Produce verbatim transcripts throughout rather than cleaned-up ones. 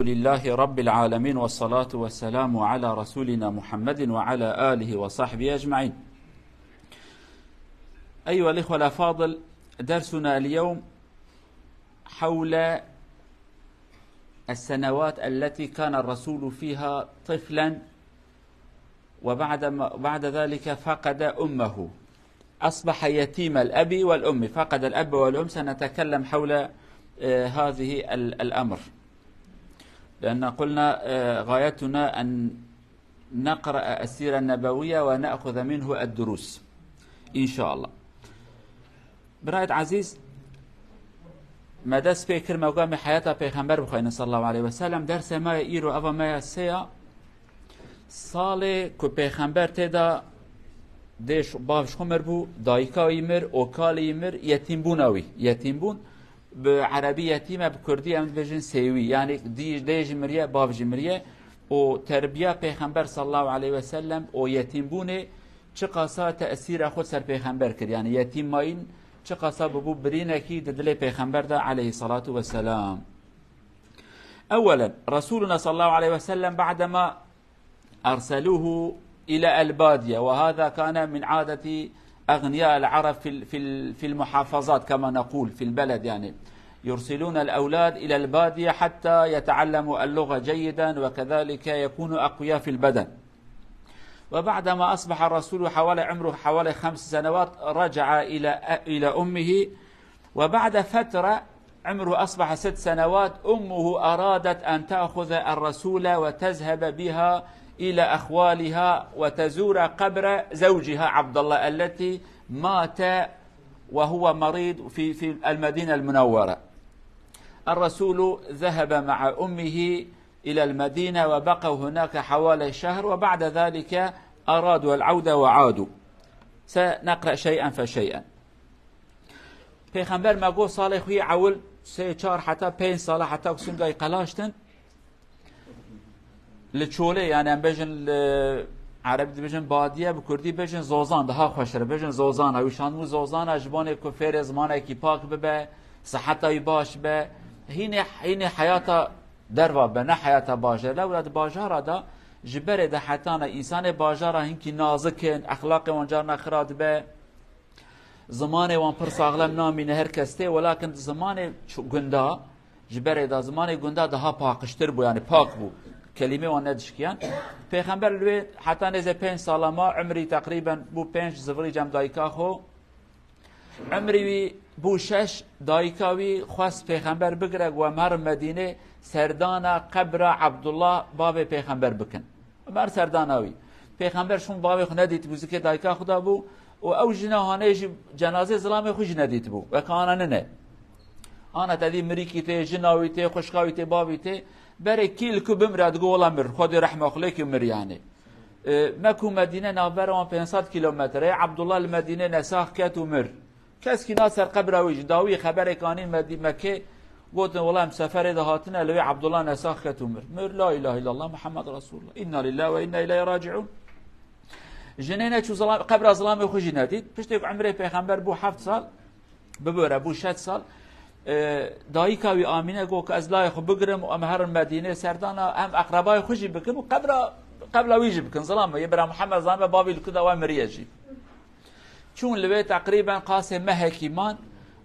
لله رب العالمين، والصلاة والسلام على رسولنا محمد وعلى آله وصحبه أجمعين. أيها الإخوة الأفاضل، درسنا اليوم حول السنوات التي كان الرسول فيها طفلا، وبعد ما، بعد ذلك فقد أمه، أصبح يتيم الأب والأم، فقد الأب والأم. سنتكلم حول، آه، هذه ال-، الأمر، لأن قلنا، آه، غايتنا أن نقرأ السيرة النبوية ونأخذ منه الدروس إن شاء الله. Birayet ezîz, me dest pê kir, me got em ê heyata Pêxember bixwînin sallallahu aleyhi ve sellem. Dersê me ya îro, eva me ya sê ya, salê ku Pêxember tê de dê ş-, bav ji xwe mir bû, dayika wî mir, û kalê wî mir, yetîmbûna wî. Yetîmbûn, bi erebî yetîm e, bi kurdî em dibêjin sêwî. Yanî dî-, dê jî miriye, bav jî miriye. Û terbiya Pêxember sallallahu aleyhi ve sellem û yetîmbûnê çiqasa tesîra xwe ser Pêxember kir. Yanî yetîm mayîn çiqasa bûbû birînekî di dilê Pêxember de aleyhissalatu vesselam. أولا، رسولنا صلى الله عليه وسلم بعدما أرسلوه إلى البادية، وهذا كان من عادة أغنياء العرب في ال-، في ال-، في المحافظات، كما نقول في البلد، يعني يرسلون الأولاد إلى البادية حتى يتعلموا اللغة جيدا، وكذلك يكونوا أقوياء في البدن. وبعدما أصبح الرسول حوالي، عمره حوالي خمس سنوات، رجع إلى، إلى أمه، وبعد فترة عمره أصبح ست سنوات، أمه أرادت أن تأخذ الرسول وتذهب بها إلى أخوالها وتزور قبر زوجها عبد الله التي مات وهو مريض في، في المدينة المنورة. الرسول ذهب مع أمه إلى المدينة وبقوا هناك حوالي شهر، وبعد ذلك أرادوا العودة وعادوا. سنقرأ شيئا فشيئا. Pêxember me got salê xwe yê ewil sê, çar heta pênc sala, heta ku singayî qelaştin. Li çolê, yani em bêjin li erebî dibêjin badiye, bi kurdî bêjin zozan, daha xweştir e. Bêjin zozana, wî şandibû zozana ji bonê ku fêrê zimanekî pak bibe, siheta wî baş be. Hînê, hînê heyata derva be, ne heyata bajarê. Lewra di bajara de, ji berê de hetana însanê bajara hinkî nazik in, exlaqê wan carna xira dibe. Zimanê wan pir saxlem namîne, her kes tê, welakin zimanê ço-, gunda, ji berê de zimanê gunda daha paqiştir bû, yani pak bû. Kelîmê wan nedişkiyan. Pêxember li wê heta nêzê pênc sala ma, umrî teqrîben bû pênc, zivirî cem dayika xwe. Umrî wî bû şeş, dayika wî xwest Pêxember bigire, got em herin Medînê, serdana qebra Abdullah bavê Pêxember bikin. Ömer serdana wî. Pêxember şûn bavê xwe nedîtibû, zikê dayika xwe de bû û ew jina hanê jî cenazê zilamê xwe jî nedîtibû. Weke ana nine. Ana te dî mirîkî tê, jina wî tê, xwişka wî tê, bavî tê. Berê kî li ku bimire, digo wela mir. Xwedê rehma xwe lê kî mir yani. E, Mek û Medîne navbera wan pênc sed kîlometre ye. Abdullah li Medînê nesax ket û mir. Keskî na ser qebra wî jî dawî xeberek anîn Medî-, Mekkê, gotin, wela em seferê de hatine, li wê Abdullah nesax ket û mir. Mir, la ilahe illallah Muhammed Resulullah. İnna lillahi ve inna ileyhi raciun. Jinê neçû zilam-, qebra zilamê xwe jî nedît. Piştê ku emrê Pêxember bû heft sal, bibore, bû şeş sal, e, dayika wî Amîne got ku ez layê xwe bigirim û em herin Medînê serdana, em eqrebayê xwe jî bikin û qebra, qebla wî jî bikin. Zilamê, yê bira Muhammed zilamê, bavî li ku de we miriye jî. Çûn li wê teqrîben qasê mehekî man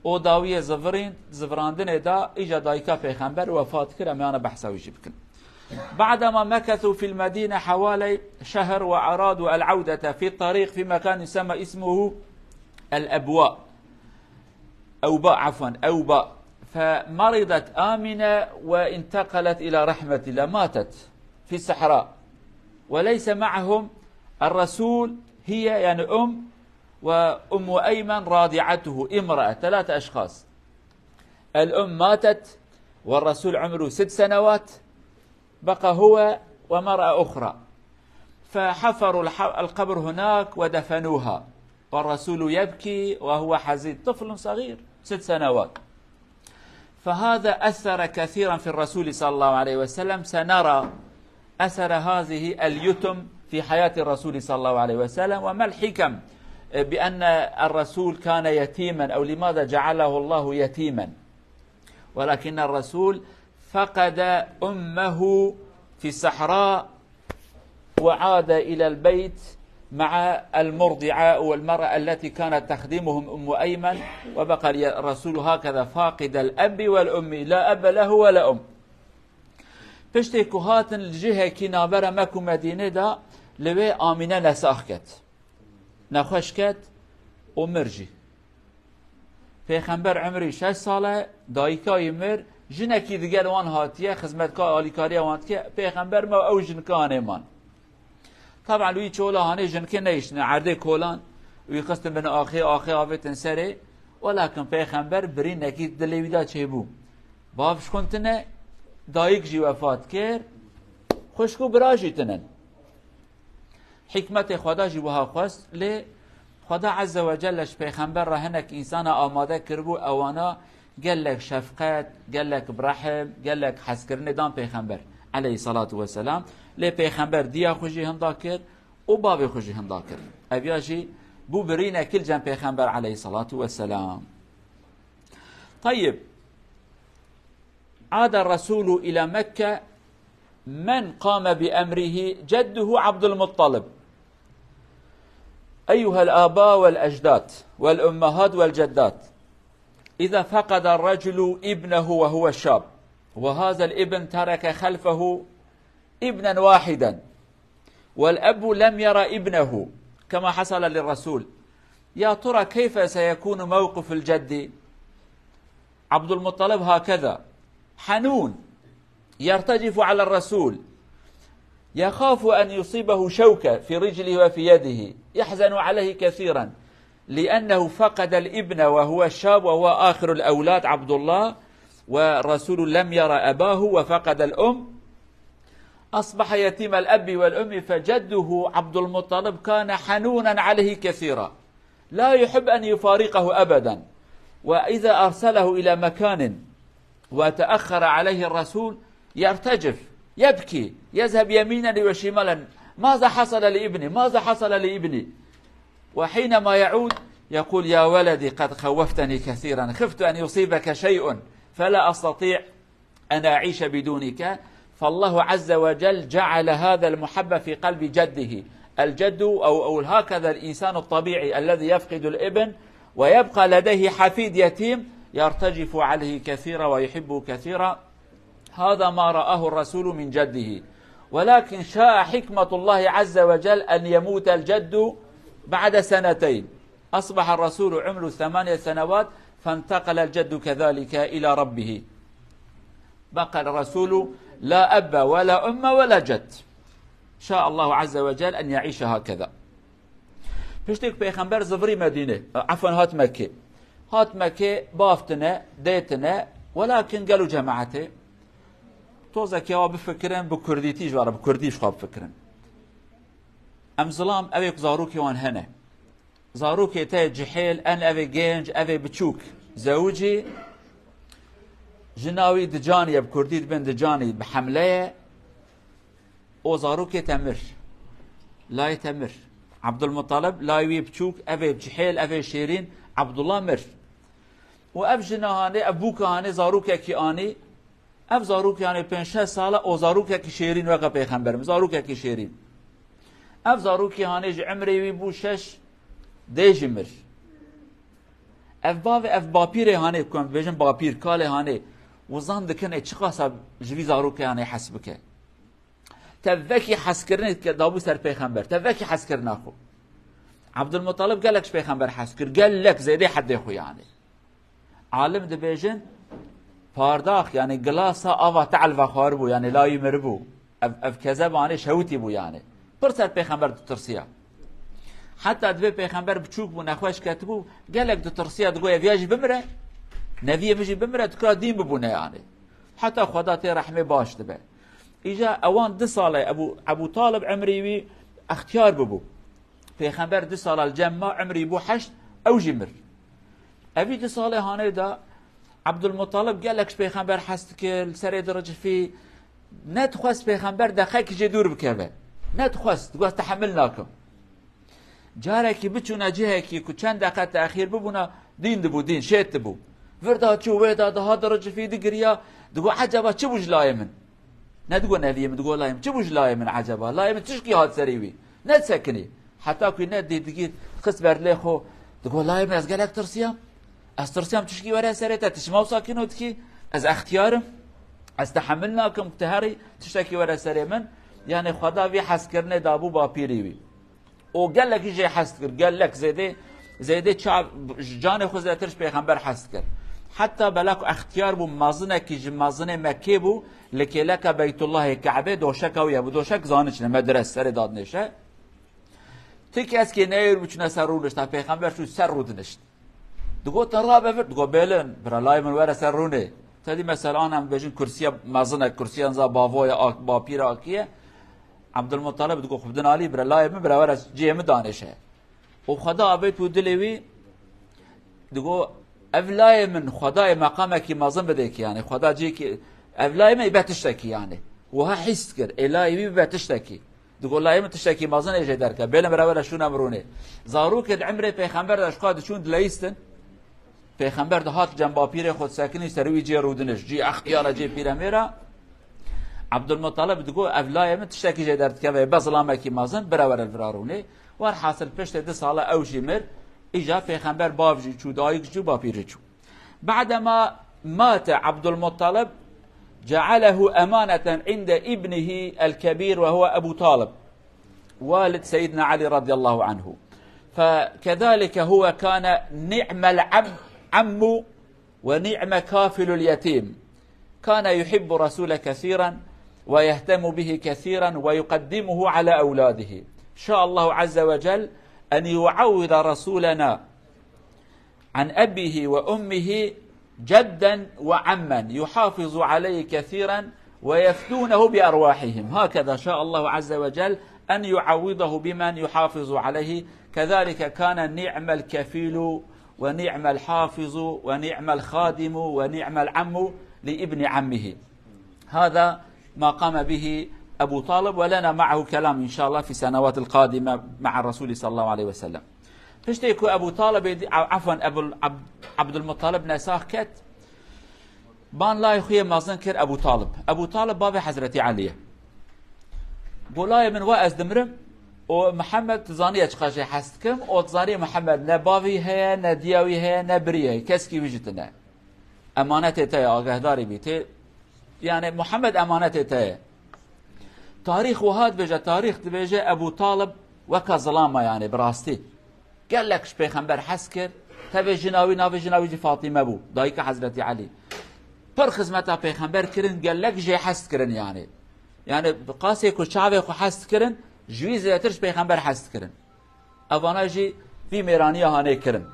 û dawiyê zivirîn, zivirandinê da, îca dayika Pêxember wefat kir, em yana behsa wî jî bikin. بعدما مكثوا في المدينة حوالي شهر وأرادوا العودة في الطريق في مكان يسمى اسمه الأبواء. أوباء، عفوا، أوباء. فمرضت آمنة وانتقلت إلى رحمة الله، ماتت في الصحراء، وليس معهم الرسول، هي يعني أم، وأم أيمن راضعته، امرأة، ثلاثة أشخاص. الأم ماتت والرسول عمره ست سنوات، بقى هو ومرأة أخرى، فحفروا الح-، القبر هناك ودفنوها، والرسول يبكي وهو حزين، طفل صغير ست سنوات. فهذا أثر كثيرا في الرسول صلى الله عليه وسلم. سنرى أثر هذه اليتم في حياة الرسول صلى الله عليه وسلم، وما الحكم بأن الرسول كان يتيما، أو لماذا جعله الله يتيما. ولكن الرسول فقد أمه في الصحراء وعاد إلى البيت مع المرضعة والمرأة التي كانت تخدمهم أم أيمن، وبقي الرسول هكذا فاقد الأب والأم، لا أب له ولا أم. Piştê ku hatin li cihekî navbera Mek û Medînê de li wê Amîne nesax ket. Nexweş ket û mir jî. Pêxember umrî şeş sal e, dayika wî mir, jinekî digel wan hatiye, xizmetkar alîkariya wan dike, pêxember ma ew jinika hanê man. Taban wî çola hanê jinkê neyiştine erdê kolan, wî xistin bin axê, axê avêtin serê, welakin pêxember birînekî dilê wî de çêbû. Bav ji xwe tine, dayik jî wefat kir, xwişk û bira jî tinin. Hikmetê Xweda jî wiha xwest, lê Xweda Azze ve Celle ji Pêxember re hinek însana amade kiribû, ewana gelek şefqet, gelek bi rehm, gelek hezkirinê dan Pêxember aleyhissalatu vesselam. Lê Pêxember diya xwe jî hinda kir û bavê xwe jî hinda kir. Ev ya jî bû birînekî li cem Pêxember aleyhissalatu vesselam. Tayyib. عاد الرسول إلى مكة، من قام بأمره؟ جده عبد المطلب. أيها الآباء والأجداد والأمهات والجدات، إذا فقد الرجل ابنه وهو شاب، وهذا الابن ترك خلفه ابنا واحدا، والأب لم ير ابنه كما حصل للرسول، يا ترى كيف سيكون موقف الجد؟ عبد المطلب هكذا حنون، يرتجف على الرسول، يخاف أن يصيبه شوكة في رجله وفي يده، يحزن عليه كثيرا، لأنه فقد الابن وهو شاب وهو آخر الأولاد عبد الله، والرسول لم ير أباه وفقد الأم، أصبح يتيم الأب والأم، فجده عبد المطلب كان حنونا عليه كثيرا، لا يحب أن يفارقه أبدا، وإذا أرسله إلى مكان وتأخر عليه الرسول يرتجف، يبكي، يذهب يمينا وشمالا، ماذا حصل لابني؟ ماذا حصل لابني؟ وحينما يعود يقول: يا ولدي، قد خوفتني كثيرا، خفت أن يصيبك شيء فلا أستطيع أن أعيش بدونك. فالله عز وجل جعل هذا المحبة في قلب جده. الجد أو، أو هكذا الإنسان الطبيعي الذي يفقد الابن ويبقى لديه حفيد يتيم يرتجف عليه كثيرا ويحبه كثيرا. هذا ما رآه الرسول من جده، ولكن شاء حكمة الله عز وجل أن يموت الجد بعد سنتين. أصبح الرسول عمره ثمانية سنوات، فانتقل الجد كذلك إلى ربه. بقى الرسول لا أب ولا أم ولا جد. شاء الله عز وجل أن يعيش هكذا. Piştî ku Pêxember zivirî Medînê, efwen, hat Mekkê. Hat Mekkê, bav tine, dê tine, welakin gelo cemaetê. Tozekê wa bifikirin, bi kurdîtî ji wa re, bi kurdî ji xwe bifikirin. Em zilam, ev ê ku zarokê wan hene. Zarokê te cihêl, en ev ê gênc, ev ê biçûk. Zewicî, jina wî dicanî ye, bi kurdî dibên dicanî, bi hemle ye. O zarokê te mir. Layê te mir. Abdulmutalib, layê wî biçûk, ev ê cihêl, ev ê şêrîn, Abdullah mir. Û ev jina hanê, ev bûka hanê, zarokekî anî, ev zarokê hanê pênc şeş sala, o zarokekî şêrîn weke pêxember min, zarokekî şêrîn. Ev zarokê hanê ji emrê wî bû şeş, dê jî mir. Ev bavê, ev bapîrê hanê, ku em bêjin bapîr, kalê hanê, wizan dikin ê çiqasa ji vî zarokê hanê hes bike. Te vekî hezkirinê ke dabû ser pêxember. Te vekî hezkirina xwe. Abdulmutalib gelek ji pêxember hez kir. Gelek zêdê heddê xwe yani. Alim dibêjin, pardax, yani gilasa ava te'l vexwaribû, yani layî miribû. Ev, ev kezeb anê şewitî bû yani. Pir ser pêxember ditirsiya. Heta divê pêxember biçûk bû, nexweş ketibû, gelek ditirsiya, digot, ev ya jî bimire, neviyê min jî bimire, dikira dîn bibûne yani. Heta Xweda tê rehmê baş dibe. Îja ewan du sal e, Ebu, Ebu Talib emrî wî extiyar bibû. Pêxember du sala li cem ma, emrî bû heşt, ew jî mir. Evî du salê hanê de Abdulmutalib gelek ji pêxember hez dikir, li serê diricifî, nedixwest pêxember deqekî jê dûr bikeve. Nedixwest, digot, tehemil nakim. Carekî biçûna cihekî ku çend deqe texîr bibûna, dîn dibû, dîn şêt dibû. Vir da çû, wê da dihat diricifî, digiriya. Digo, "Eceba çi bû ji layê min?" Ne digo neviyê min, digo layê min. "Çi bû ji layê min eceba? Layê min tişkî hat serê wî. Nesekinî." Heta ku nedî digî xist ber dilê xwe. Digo, "Layê min, ez gelek tirsiyam. Ez tirsiyam tişkî were serê te. Tu çima wisa kino dikî? Ez extiyar im. Ez tehemil nakim ku tu herî tiştekî were serê min." Yanê Xweda vî hezkirinê dabû bapîrê wî. Û gelekî jê hez dikir, gelek zêdê, zêdê ça-, ji canê xwe zêdetir ji pêxember hez dikir. Heta bela ku extiyar bû, mezinekî ji mezinê Mekkê bû, li kêleka Beytullahê Ke'bê doşeka wî hebû. Doşek zanin çi ne, medres serê dadnêşe. Ti keskê neyêr biçûne ser rûnişta, pêxember çû ser rû dinişt. Digotin rabe vir, digo bêlin, bira layê min were ser rûnê. Te dî mesela an em bêjin kursiya mezin e, kursiya niza bavoya, ak-, bapîra akiye. Abdulmuttalib digo xwe bidin alî, bira layê min, bira were cihê min danêşe. Û Xweda avêt bû dilê wî, digo ev layê min, Xwedayê meqamekî mezin bidê ki yani, Xweda cihekî, ev layê min ê be tiştekî yani. Wiha hîs dikir, ê layê wî bibe tiştekî. Digo layê min tiştekî mezin ê jê derke. Bêlin bira were şûna min rûnê. Zarokê di emrê pêxember de ji xwe diçûn dileyistin. Pêxember dihat cem bapîrê xwe disekinî ser wî cê rûdiniş. Cî extiyara cê pîremêra. Abdulmuttalib digo ev layê min tiştekî jê derdikeve, be zilamekî mezin, bira were li vira rûnê. Werhasil piştê du sala ew jî mir. Îca pêxember bav jî çû, dayik jî çû, bapîr jî çû. بعدما مات عبد المطلب جعله أمانة عند ابنه الكبير وهو أبو طالب والد سيدنا علي رضي الله عنه. فكذلك هو كان نعم العم، عم ونعم كافل اليتيم. كان يحب رسول كثيرا ويهتم به كثيرا ويقدمه على أولاده. شاء الله عز وجل أن يعوض رسولنا عن أبيه وأمه جدا وعما يحافظ عليه كثيرا ويفدونه بأرواحهم. هكذا شاء الله عز وجل أن يعوضه بمن يحافظ عليه. كذلك كان نعم الكفيل ونعم الحافظ ونعم الخادم ونعم العم لابن عمه. هذا ما قام به أبو طالب، ولنا معه كلام إن شاء الله في السنوات القادمة مع الرسول صلى الله عليه وسلم. Piştê ku Ebû Talibê dî-, a-, efwen, Ebul-, Ab-, Abdulmuttalib nesax ket, ban layê xwe yê mezin kir Ebû Talib. Ebû Talib bavê Hezretî Elî ye. Got, "Layê min wa ez dimirim û Mihemed tu zaniye çiqa jê hez dikim û tu zanî Mihemed ne bavî heye, ne diya wî heye, ne birî heye, keskî wî jî tune. Emanetê te ye, agahdarî bî. Tê, yani Mihemed emanetê te ye." Tarîx wiha dibêje, tarîx dibêje Ebû Talib weka zilama yani bi rastî. Gelek ji pêxember hez kir. Tevê jina wî, navê jina wî jî Fatîme bû, dayika Hezretî Elî. Pir xizmeta pêxember kirin, gelek jê hez kirin yani. Yani bi qasê ku çavê xwe hez kirin, ji wî zêdetir ji pêxember hez kirin. Evana jî vî mêraniya hanê kirin.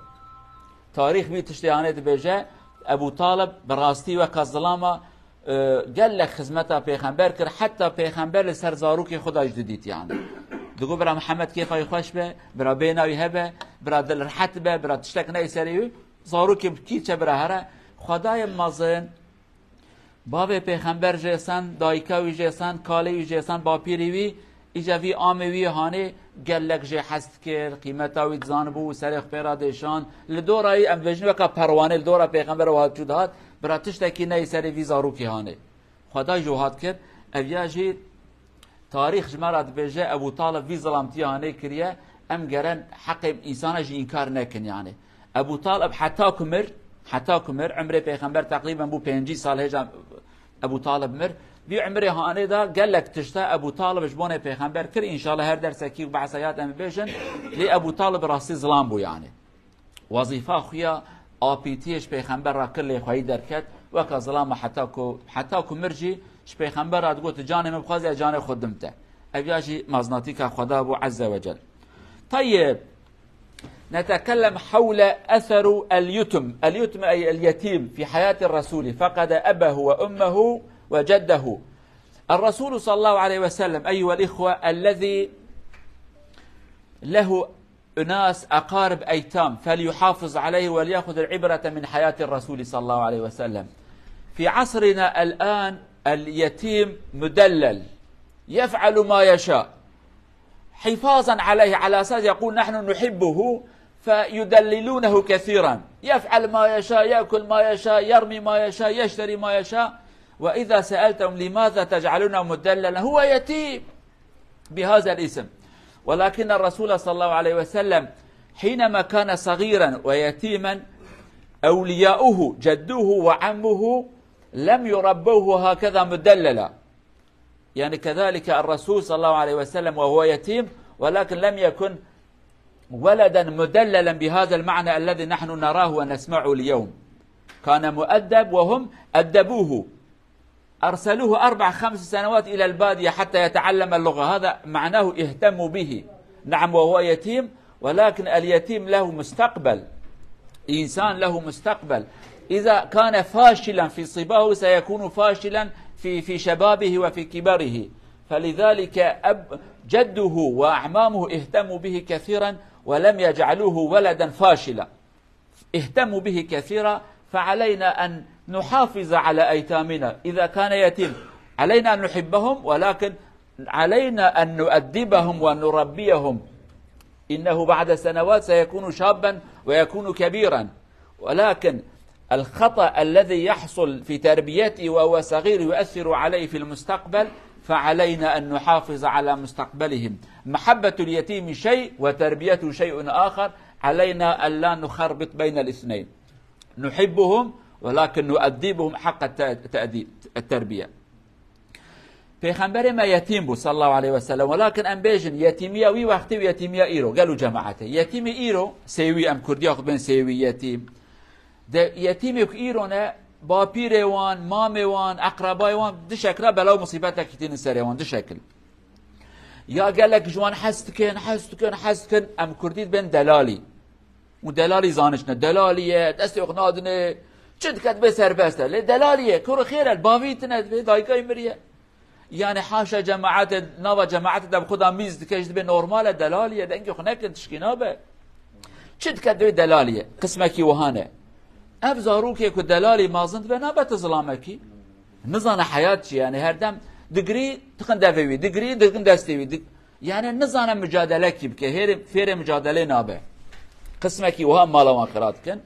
Tarîx vî tiştê hanê dibêje, Ebû Talib bi rastî weka zilama, e, gelek xizmeta pêxember kir, heta pêxember li ser zarokê xwe de jî didît yani. Digot, "Bira Mihemed kêfa wî xweş be, bira bêhna wî hebe, bira dil rehet be, bira tiştek neyê serê wî, zarokê kî çe bira here." Xwedayê mezin, bavê pêxember jê send, dayika wî jê send, kalê wî jê send, bapîrê wî, îca vî amê wî hanê gelek jê hez dikir, qîmeta wî dizanibû û serê xwe pê re dêşand. Li dora wî, em dibêjin weka perwanê li dora pêxember û hat çû dihat, bira tiştekî neyê serê vî zarokê hanê. Xweda jî wiha dikir, ev ya jî tarîx ji me re dibêje, Ebû Talib vî zilamtiya hanê kiriye, em geren heqê însana jî înkar nekin yani. Ebû Talib heta ku mir, heta ku mir, emrê pêxember teqrîben bû pêncî sal hêja Ebû Talib mir. Vî emrê hanê de gelek tişta Ebû Talib ji bonê pêxember kir. Înşallah her dersekî û behsa yat em bêjin. Lê Ebû Talib rastî zilam bû yani. Wezîfa xwe ya apîtiyê ji pêxember re kir, lê xweyî derket. Weka zilama heta ku, heta ku mir jî ji pêxember re digot, "Tu canê min bixwazî, ez canê xwe dim te." Ev ya jî maznatîka Xweda bû Ezze ve Cel. Tayyib. نتكلم حول أثر اليتم، اليتم أي اليتيم، في حياة الرسول، فقد أباه وأمه وجده. الرسول صلى الله عليه وسلم، أيها الإخوة، الذي له أناس أقارب أيتام، فليحافظ عليه وليأخذ العبرة من حياة الرسول صلى الله عليه وسلم. في عصرنا الآن اليتيم مدلل، يفعل ما يشاء، حفاظا عليه، على أساس يقول: "نحن نحبه، فيدللونه كثيرا، يفعل ما يشاء، يأكل ما يشاء، يرمي ما يشاء، يشتري ما يشاء. وإذا سألتهم: "لماذا تجعلونه مدللا؟" "هو يتيم"، بهذا الاسم. ولكن الرسول صلى الله عليه وسلم حينما كان صغيرا ويتيما، أولياؤه جده وعمه لم يربوه هكذا مدللا. يعني كذلك الرسول صلى الله عليه وسلم وهو يتيم، ولكن لم يكن ولدا مدللا بهذا المعنى الذي نحن نراه ونسمعه اليوم. كان مؤدب وهم أدبوه، أرسلوه أربع خمس سنوات إلى البادية حتى يتعلم اللغة. هذا معناه اهتموا به. نعم، وهو يتيم، ولكن اليتيم له مستقبل. إنسان له مستقبل. إذا كان فاشلا في صباه، سيكون فاشلا في، في شبابه وفي كبره. فلذلك أب-، جده وأعمامه اهتموا به كثيرا، ولم يجعلوه ولدا فاشلا. اهتموا به كثيرا، فعلينا أن نحافظ على أيتامنا. إذا كان يتيم، علينا أن نحبهم، ولكن علينا أن نؤدبهم ونربيهم. إنه بعد سنوات سيكون شابا ويكون كبيرا، ولكن الخطأ الذي يحصل في تربيته وهو صغير يؤثر عليه في المستقبل، فعلينا أن نحافظ على مستقبلهم. محبة اليتيم شيء وتربيته شيء آخر. علينا ألا نخربط بين الاثنين. نحبهم، ولكن نؤدبهم حق الت-، التأديب، التربية. Pêxemberê me yetîm bû sallallahu aleyhi ve sellem. Welakin em bêjin yetîmiya wî wextê û yetîmiya îro, gel û cemaetê. Yetîmê îro, sêwî, em kurdiya xwe bên sêwî, yetîm. De yetîmê ku îro ne, bapîrê wan, mamê wan, eqrebayê wan, du şekila bela û musîbetekî tînin serê wan, du şekil. Ya gelek ji wan hez dikin, hez dikin, hez dikin, em kurdî dibên delalî. Û delalî zaniştine. Delalî ye, destê xwe nadine, çi dike dibê serbest e. Lê delalî ye, kuro xêr e, bavî tine dibê, dayika wî miriye. Yani haşa cemaetê, nava cemaetê de bi xwe da mîz dike, ji dibê normal e, delalî ye, dengê xwe nekin, tişkî nabe. Çi dike dibê delalî ye. Qismekî wiha ne. Ev zarokê ku delalî mazin dibe, nabete zilamekî. Nizane heyat çi yani, her dem digirî, dixin devê wî, digirî, dixin destê wî. Dig-, yani nizane mücadele kî bike, hêrê, fêrê mücadele nabe. Qismekî wiha mala wan xira dikin.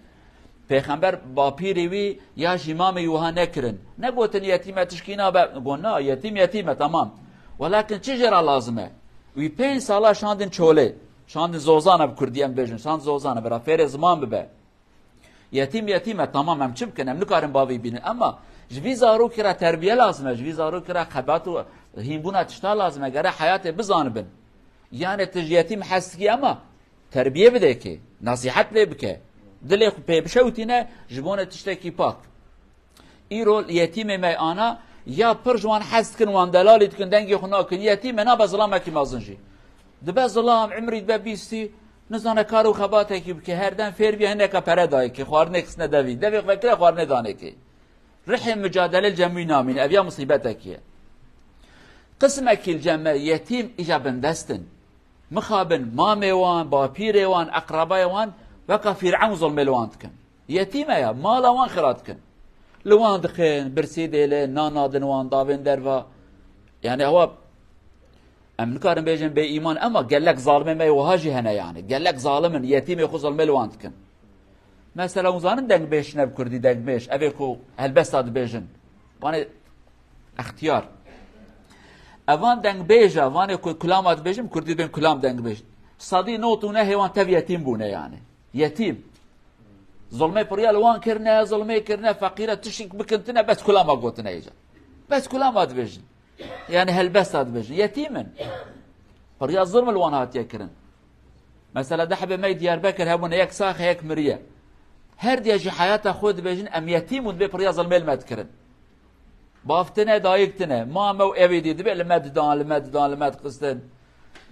Pêxember bapîrê wî ya jî mamê wî wiha nekirin. Negotin yetîm e tişkî nabe. Got na, yetîm yetîm e, temam. Welakin çi jê re lazim e? Wî pênc sala şandin çolê. Şandin zozana bi kurdî em bêjin. Şand zozana bira fêrê ziman bibe. Yetîm yetîm e, temam, em çi bikin? Em nikarin bavî bînin. Ema ji vî zarokî re terbiye lazim e. Ji vî zarokî re xebat û hînbûna tişta lazim e. Gere heyatê bizanibin. Yani tu ji yetîm hez dikî ema terbiye bide kê, nasîhet lê bike. Dilê xwe pê bişewtîne, ji bo ne tiştekî pak. Îro yetîmê me ana, ya pir ji wan hez dikin, wan delalî dikin, dengê xwe nakin. Yetîm e, nabe zilamekî mezin jî. Dibe zilam, imrî dibe bîstî, nizane kar û xebatekî bike, her dem fêr bîye, hineka pere dayê kê, xwarinê xistine devî. Devê xwe vekire, xwarinê danê kê. Rihê mücadele li cem wî namîne, ev ya musîbetekî ye. Qismekî li cem me yetîm îca bindest in. Mixabin mamê wan, bapîrê wan, eqrebayê wan weka Fîr'ewn zulmê li wan dikin. Yetîm e ya, mala wan xira dikin. Li wan dixin, birsî dêlin, nan nadin wan, davên derva. Yani ewa, em nikarin bêjin bê îman, ema gelek zalimê me yê wiha jî hene yani. Gelek zalim in, yetîmê xwe zulmê li wan dikin. Mesela hûn zanin dengbêj çi ne bi kurdî, dengbêj. Evê ku helbesta dibêjin. Vanê extiyar. Evan dengbêja, vanê ku kulama dibêjin, kurdî dibên kulam dengbêj. Sedî nod û nehê wan tev yetîm bûne yani. Yetîm. Zulmê piriya li wan kirine, zulmê kirine, feqîre tişik bikin tine, bes kulama gotine îca. Bes kulama dibêjin. Yani helbesta dibêjin. Yetîm in. Piriya zulm li wan hatiye kirin. Mesela deh hebê me yê Diyarbekir hebûne, yek sax e, yek miriye. Her diye jî heyata xwe dibêjin, em yetîm û dibê piriya zilmê li me dikirin. Bav tine, dayik tine, mame û evê dî dibê li me didan, li me didan, li me dixistin.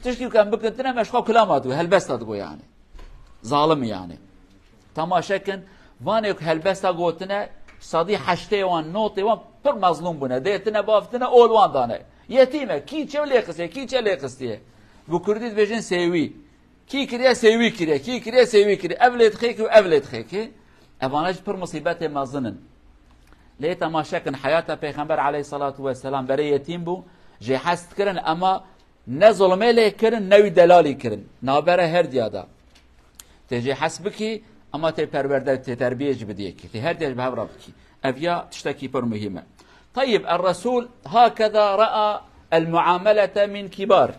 Tiştî ku em bikin tine, me ji xwe kulama digo, helbesta digo yani. Zalim yani. Temaşe kin, vanê ku helbesta gotine, sedî heştê wan, notê wan pir mezlûm bûne. Dê tine, bav tine, ol wan dane. Yetîm e, kî çew lê xistiye, kî çe lê xistiye. Bi kurdî dibêjin sêwî. Kî kiriye, sêwî kiriye, kî kiriye, sêwî kiriye. Ev lê dixêkî û ev lê dixêkî. Evana jî pir musîbetê mezin in. Lê temaşe kin, heyata Pêxember aleyhissalatu vesselam berê yetîm bû, jê hez dikirin, ema ne zulmê lê kirin, ne wî delalî kirin. Navbera her diya da. Tê jê hez bikî, ama tê perwerde, tê terbiyê jî bidî yekî. Tê her tê ji bi hev re bikî. Ev ya tiştekî pir muhîm e. Teyib, el-Resul hakeza ra'a el-muamelete min kibar.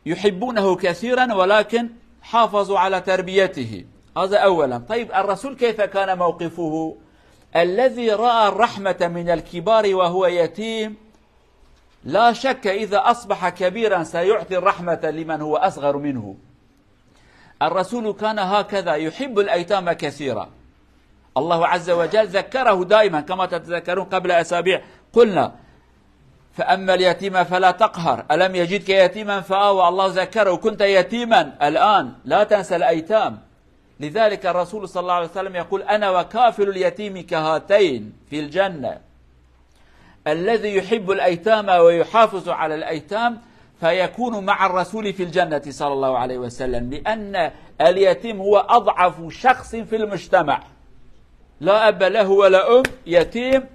Yuhibbunehu kesiren, welakin hafazu ala terbiyetihi. Haza ewwelen. Teyib, el-Resul keyfe kane mewqifuhu? Ellezî ra'a rahmete minel kibari ve huve yetîm, la şekke iza asbaha kebiran seyu'ti rahmete limen huve asgaru minhu. الرسول كان هكذا يحب الأيتام كثيرا. الله عز وجل ذكره دائما، كما تتذكرون قبل أسابيع قلنا: فأما اليتيم فلا تقهر، ألم يجدك يتيما فآوى. الله ذكره: كنت يتيما، الآن لا تنسى الأيتام. لذلك الرسول صلى الله عليه وسلم يقول: أنا وكافل اليتيم كهاتين في الجنة. الذي يحب الأيتام ويحافظ على الأيتام فيكون مع الرسول في الجنة صلى الله عليه وسلم، لأن اليتيم هو أضعف شخص في المجتمع، لا أب له ولا أم، يتيم،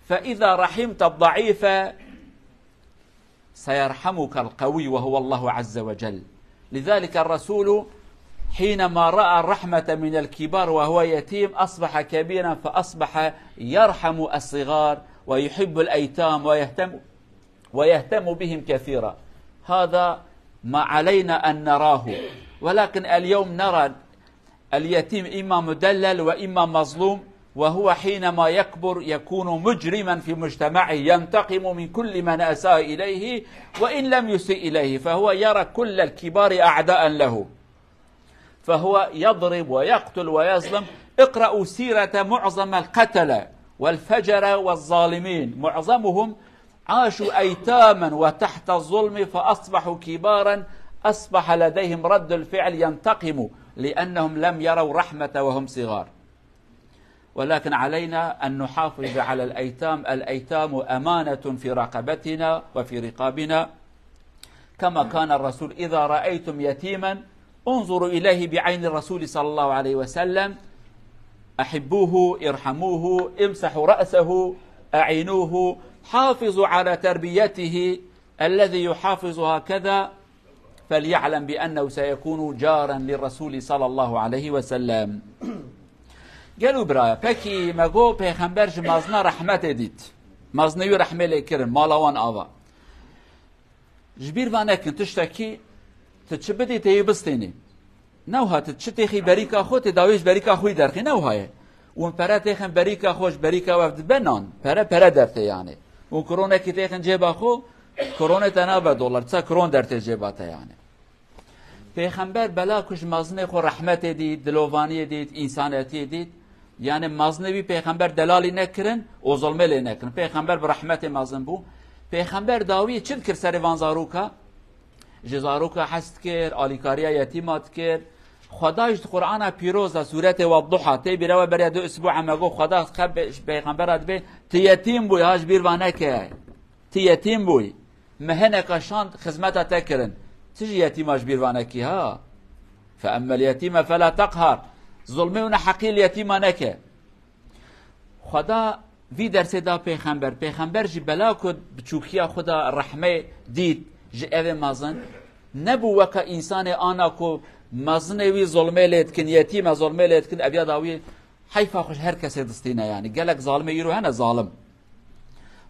فإذا رحمت الضعيف سيرحمك القوي وهو الله عز وجل. لذلك الرسول حينما رأى الرحمة من الكبار وهو يتيم أصبح كبيرا فأصبح يرحم الصغار ويحب الأيتام ويهتم، ويهتم بهم كثيرا. هذا ما علينا أن نراه. ولكن اليوم نرى اليتيم إما مدلل وإما مظلوم، وهو حينما يكبر يكون مجرما في مجتمعه، ينتقم من كل من أساء إليه وإن لم يسئ إليه، فهو يرى كل الكبار أعداء له، فهو يضرب ويقتل ويظلم. اقرأوا سيرة معظم القتلة والفجرة والظالمين، معظمهم عاشوا أيتاما وتحت الظلم فأصبحوا كبارا، أصبح لديهم رد الفعل ينتقم لأنهم لم يروا رحمة وهم صغار. ولكن علينا أن نحافظ على الأيتام، الأيتام أمانة في رقبتنا وفي رقابنا، كما كان الرسول: إذا رأيتم يتيما انظروا إليه بعين الرسول صلى الله عليه وسلم، أحبوه، ارحموه، امسحوا رأسه، أعينوه، حافظوا على تربيته. الذي يحافظ هكذا فليعلم بأنه سيكون جارا للرسول صلى الله عليه وسلم. Gelo biraya, pekî me got Pêxember ji mazina rehmetê dît. Mazinê wî rehmê lê kirin, mala wan ava. Ji bîr va nekin, tiştekî tu çi bidî, tê yê bistênî. Ne wiha, tu çi têxî berîka xwe, tê dawî ji berîka xwe yî derxî, ne wiha ye. Hûn pere têxin berîka xwe, ji berîka we dibe nan. Pere, pere dertê yanî. Hûn kronekî têxin cêba xwe, kronê te nabe dolar, çi kron dertê cêba te yanî. Pêxember bela ku ji mazinê xwe rehmetê dît, dilovaniyê dît, însanetiyê dît. Yanî mazinê wî Pêxember delalî nekirin û zulmê lê nekirin. Pêxember bi rehmetê mezin bû. Pêxember dawî çi dikir serê van zaroka? Ji zaroka hez dikir, alîkariya yetîma dikir. Xweda ji Qur'ana pîroz de sûretê Wedduha, tê bîra we beriya du isbû eme got, Xweda xeb ji Pêxembera dibê, tu yetîm bûyî, ha ji bîr va neke. Tu yetîm bûyî. Me hineka şand xizmeta te kirin. Tu jî yetîma ji bîr va nekî, ha? Fe emmel yetîme fe la teqhar. Zulmê û neheqî li yetîma neke. Xweda vî dersê da Pêxember. Pêxember jî bela ku biçûkiya xwe da rehmê dît ji evê mezin, nebû weke însanê ana ku mezinê wî zulmê lê dikin, yetîme zulmê lê dikin, ev ya dawî heyfa xwe ji her kesê distîne yanî. Gelek zalimê îro hene zalim.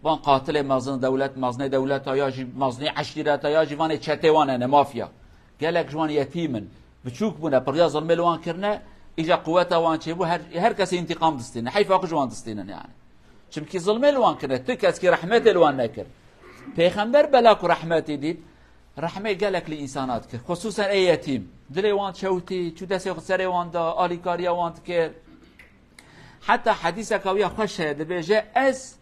Van qatilê mezin, dewlet mezinê dewleta ya jî mezinê eşîreta ya jî vanê çetê wan hene, mafya. Gelek ji wan yetîm in. Biçûk bûne, piriya zilmê li wan kirine, îca quweta wan çêbû, her, her kesê întîqam distîne. Heyfa xwe ji wan distînin yani. Çimkî zilmê li wan kirine, tu keskî rehmetê li wan nekir. Pêxember bela ku rehmetê dît, rehmê gelek li însana dikir. Xusûsen ê yetîm. Dilê wan çewtî, çû destê xwe serê wan da, alîkariya wan dikir. Heta hedîseka wî ya xweş heye, dibêje, ez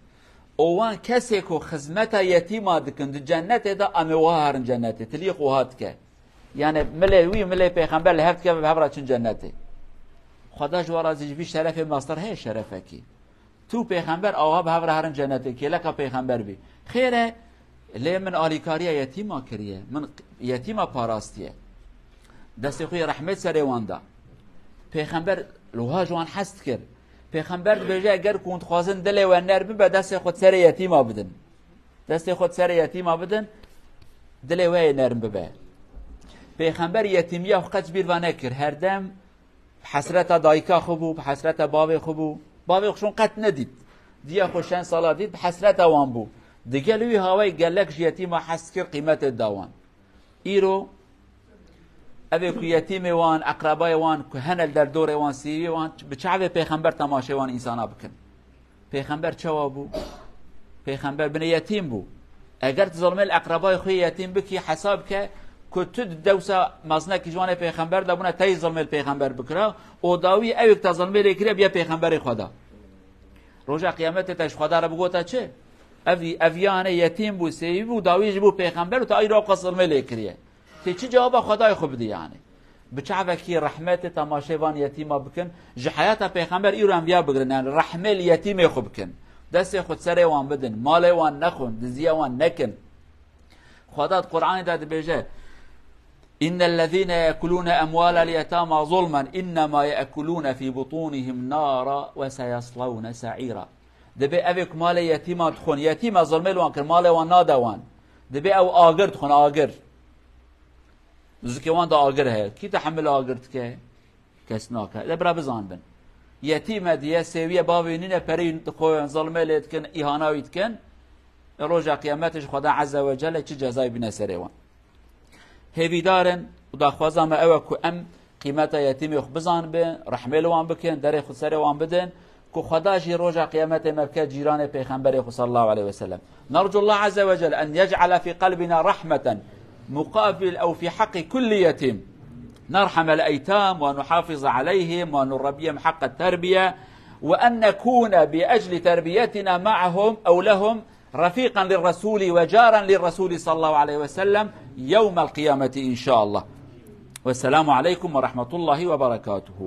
û wan kesê ku xizmeta yetîma dikin di cennetê de, em ê wiha herin cennetê. Tiliyê xwe wiha dike. Yani milê wî, milê pêxember li hev dike, bi hev re çin cennetê. Xweda ji we razî, ji vî şerefê mestir heye şerefekî. Tu pêxember awa bi hev re herin cennetê, kêleka pêxember bî. Xêr e, lê min alîkariya yetîma kiriye, min yetîma parastiye. Destê xwe yê rehmet serê wan da. Pêxember li wiha ji wan hez dikir. Pêxember dibêje, eger ku hûn dixwazin dilê we nerm bibe, destê xwe serê yetîma bidin. Destê xwe serê yetîma bidin, dilê we yê nerm bibe. Pêxember yetîmiya xwe qet ji bîr ve nekir. Herdem bi hesreta dayika xwe bû, bi hesreta bavê xwe bû. Bavê xwe şûn qet nedît. Diya xwe şen sala dît, bi hesreta wan bû. Digel wî hawayî gelek ji yetîma hez kir, qîmetê da wan. Îro, evê ku yetîmê wan, eqrebayê wan, ku hene li derdorê wan, sêwiyê wan, bi çavê pêxember temaşê wan însana bikin. Pêxember çawa bû? Pêxember binê yetîm bû. Eger tu zilmê li eqrebayê xwe yetîm bikî, hesab ke ku tu di dewsa mezinekî ji wanê pêxember de bûne, tey zilmê li pêxember bikira, û dawî ewê ku te zilmê lê kiriye biye pêxemberê Xweda. Roja qiyametê te ji Xweda re bigota çi? Ev, ev yanê yetîm bû, sêwî bû, dawî jî bû pêxember û te ayro qas zilmê lê kiriye. Tê çi cewaba Xwedayê xwe bidî yanî? Bi çavekî rehmetê temaşê van yetîma bikin. Ji heyata pêxember îro em viya bigirin, yanî rehmê li yetîmê xwe bikin. Destê xwe serê wan bidin, malê wan nexwin, diziya wan nekin. Xweda di Qur'anê de dibêje, "Innellezîne yekulûne emwâlel yetâmâ zulmen innema yekulûne fî butûnihim nâra ve seyeslawne se'îra." Dibê evê ku malê yetîma dixwin, yetîma zilmê li wan kir, malê wan nade wan. Dibê ew agir dixwin, agir. Nizikê wan de agir heye. Kî tehemil agir dike? Kes nake. De bira bizanbin. Yetîme diye, sêwiye, bavê nîne, perî dixwin, zilmê lê dikin, îhana wî dikin. E, roja qiyametê jî Xweda Azze ve Celle çi cezayê bîne serê wan. Hêvîdar in û daxwaza me ew e ku em qîmeta yetîmê xwe bizanibin, rehmê li wan bikin, derê xwe serê wan bidin, ku Xweda jî roja qiyametê me bike cîranê pêxemberê xwe sallallahu aleyhi ve sellem. نرجو الله عز وجل أن يجعل في قلبنا رحمة مقابل أو في حق كل يتيم. نرحم الأيتام ونحافظ عليهم ونربيهم حق التربية، وأن نكون بأجل تربيتنا معهم أو لهم رفيقا للرسول وجارا للرسول صلى الله عليه وسلم يوم القيامة إن شاء الله. والسلام عليكم ورحمة الله وبركاته.